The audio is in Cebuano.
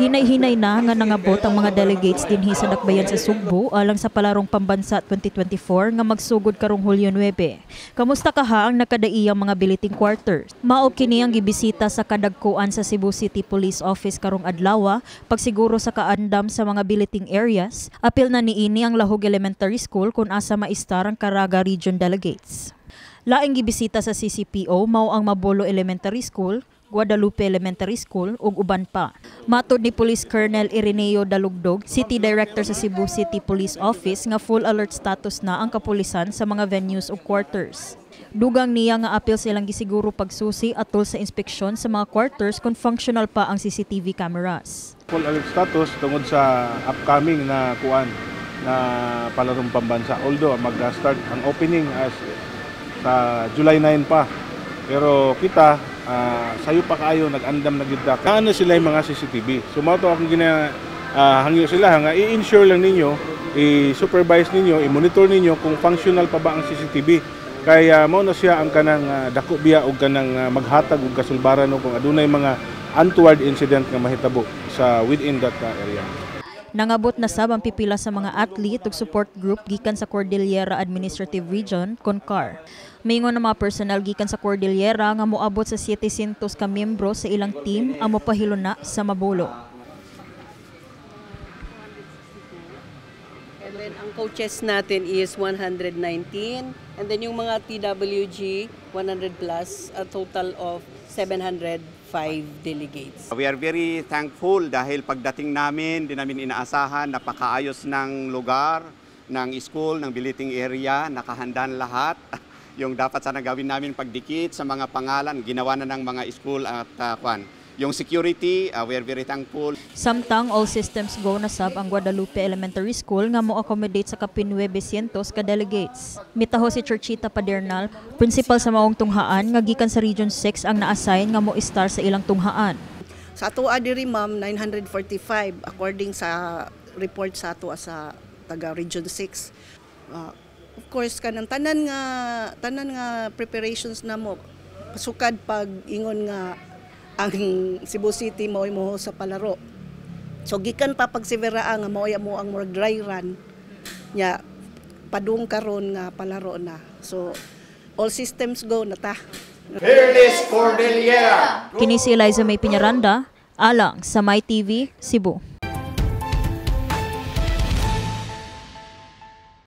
Hinay-hinay na nga nangabot ang mga delegates dinhi sa Dakbayan sa Sugbo alang sa Palarong Pambansa 2024 nga magsugod karong Hulyo 9. Kamusta kaha ang nakadaiyang mga billeting quarters? Mao kini ang gibisita sa kadagkuan sa Cebu City Police Office karong adlaw pagsiguro sa kaandam sa mga billeting areas. Apil na niini ang Lahug Elementary School kung asa maistar ang Caraga Region delegates. Laing gibisita sa CCPO mao ang Mabolo Elementary School, Guadalupe Elementary School ug uban pa. Matod ni Police Colonel Ireneo Dalugdog, City Director sa Cebu City Police Office, nga full alert status na ang kapulisan sa mga venues ug quarters. Dugang niya nga apil sa ilang gisiguro pagsusi atol sa inspeksyon sa mga quarters kung functional pa ang CCTV cameras. Full alert status tungod sa upcoming na kuan na Palarong Pambansa. Although mag-start ang opening as sa July 9 pa. Pero kita sayo pa kaayo nag-andam na gyud ta. Ano sila yung mga CCTV. So mao to akong gina hangyo sila nga i-ensure lang ninyo, i-supervise ninyo, i-monitor ninyo kung functional pa ba ang CCTV. Kaya mao na siya ang kanang dako biya og kanang maghatag og kasulbaran no kung adunay mga untoward incident nga mahitabo sa within that area. Nangabot na sab ang pipila sa mga athlete ug support group gikan sa Cordillera Administrative Region, CONCAR. Maingon ang mga personnel gikan sa Cordillera nga moabot sa 700 ka miyembro sa ilang team ang mopahiluna sa Mabolo. And then ang coaches natin is 119 and then yung mga TWG 100 plus, a total of 705 delegates. We are very thankful dahil pagdating namin, di namin inaasahan, napakaayos ng lugar, ng school, ng billeting area, nakahanda na lahat. Yung dapat sana gawin namin pagdikit sa mga pangalan, ginawa na ng mga school at kwan. Yung security, we are very thankful. Samtang all systems go na sab ang Guadalupe Elementary School nga mo-accommodate sa kapin 900 ka delegates. Mitaho si Churchita Padernal, principal sa maong tunghaan, nga gikan sa Region 6 ang na-assign nga mo-istar sa ilang tunghaan. Sa atoa diri, ma'am, 945 according sa report sa ato sa taga Region 6. Of course, kanang tanan nga preparations namo pasukad pag ingon nga ang Cebu City mao mo sa palaro. So gikan pa pag Severa nga mao mo ang murag dry run nya padung karon nga palaro na. So all systems go na ta. Fearless Cordillera! Kini si Eliza May Piñaranda, alang sa My TV, Cebu.